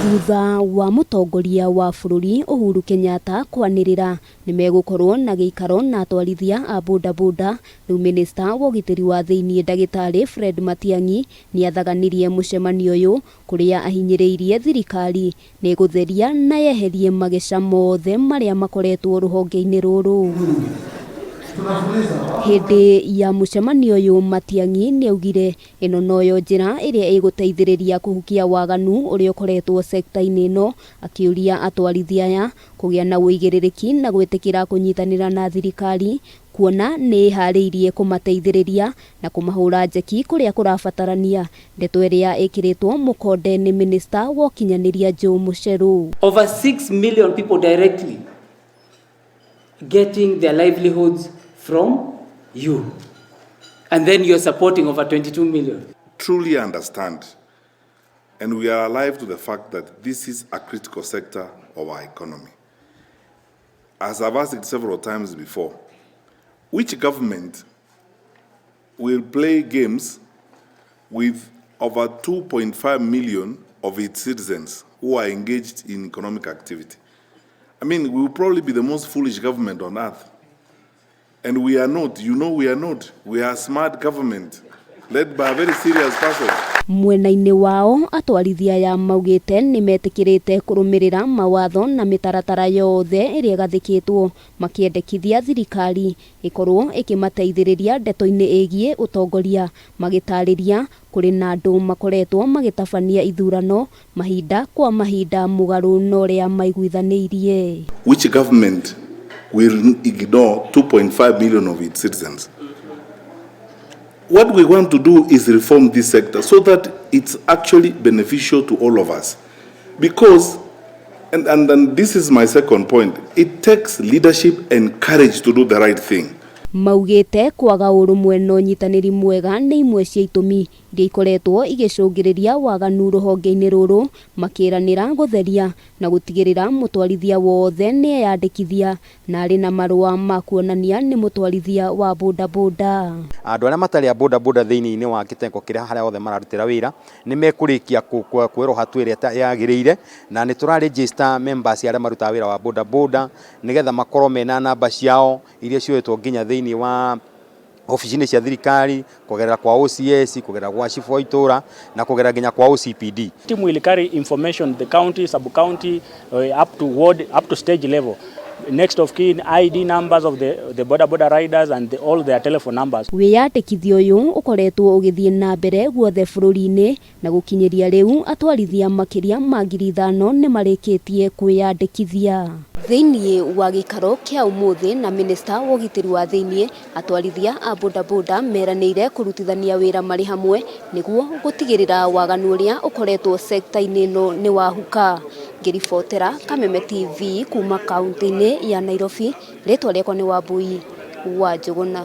Thutha wa mũtongoria wa bũrũri Uhuru Kenyatta kwanĩrĩra nĩmegũkorwo na gĩikaro na atwarithia a bodaboda, rĩu minista wa ũgitĩri wa thĩiniĩ ndagĩtarĩ Fred Matiang'i nĩathaganirie mũcemanio ũyũ kũrĩa ahinyĩrĩirie thirikari nĩĩgũtheria na yeherie mageca mothe marĩa makoretwo rũhonge-inĩ rũrũ. Hĩndĩ ya mũcemanio ũyũ Matiang'i nĩaugire ĩno noyo njĩra ĩrĩa ĩgũteithĩrĩria kũhukia waganu ũrĩa ũkoretwo sekta-inĩ ĩno, akĩũria atwarithia aya kũgĩa na ũigĩrĩrĩki na gwĩtĩkĩra kũnyitanĩra na thirikari kuona nĩ ĩharĩirie kũmateithĩrĩria na kũmahũra njeki kũrĩa kũrabatarania, ndeto ĩrĩa ĩkĩrĩtwo mũkonde nĩ minista wa ũkinyanĩria Joe Mucheru. Over 6 million people directly getting their livelihoods from you. And then you're supporting over 22 million. Truly understand, and we are alive to the fact that this is a critical sector of our economy. As I've asked it several times before, which government will play games with over 2.5 million of its citizens who are engaged in economic activity? I mean, we will probably be the most foolish government on earth. And we are not. You know we are not. We are a smart government led by a very serious person. Mwena-inĩ wao atwarithia aya maugĩte nĩmetĩkĩrĩte kũrũmĩrĩra mawatho na mĩtaratara yothe ĩrĩa ĩgathĩkĩtwo, makĩendekithia thirikari ĩkorwo ĩkĩmateithĩrĩria ndeto-inĩ ĩgiĩ ũtongoria, magĩtarĩria kũrĩ na andũ makoretwo magĩtabania ithurano mahinda kwa mahinda mũgarũ na ũrĩa maiguithanĩirie. Which government will ignore 2.5 million of its citizens? What we want to do is reform this sector so that it's actually beneficial to all of us. Because, and this is my second point, it takes leadership and courage to do the right thing. Maugĩte kwaga ũrũmwe na ũnyitanĩri mwega nĩ imwe cia itũmi iria ikoretwo igĩcũngĩrĩria waganu rũhonge-inĩ rũrũ, makĩranĩra gũtheria na gũtigĩrĩra mũtwarithia wothe nĩeyandĩkithia na arĩ na marũa ma kuonania nĩ mũtwarithia wa bodaboda. Andũ arĩa matarĩ a bodaboda thĩinĩ-inĩ wa kĩtengo kĩrĩa harĩa othe mararutĩra wĩra nĩ mekũrĩkia kwerwo hatua ĩrĩa yagĩrĩire, na nĩ tũra register members arĩa marutaga wĩra wa bodaboda nĩgetha makorwo mena namba ciao iria cioetwo nginya thĩinĩ wa obici-inĩ cia thirikari kũgerera kwa OCS, kũgerera gwa chifu wa itũra na kũgerera nginya kwa OCPD. Team will carry information the county, sub county, up to ward, up to stage level. Next of kin, ID numbers of the boda boda riders and all their telephone numbers. Wĩyandĩkithia ũyũ ũkoretwo ũgĩthiĩ na mbere guothe bũrũri-inĩ na gũkinyĩria rĩu atwarithia makĩria ma 5,000 nĩ marĩkĩtie kwĩyandĩkithia. Thĩinĩ wa gĩikaro kĩa ũmũthĩ na minista wa ũgitĩri wa thĩinĩ, atwarithia a bodaboda meranĩire kũrutithania wĩra marĩ hamwe nĩguo gũtigĩrĩra waganu ũrĩa ũkoretwo sekta-inĩ ĩno nĩ wahuka. Ngĩribotera Kameme TV kuma kaunti-inĩ ya Nairobi, rĩtwa rĩakwa nĩ Wambui wa Njũgũna.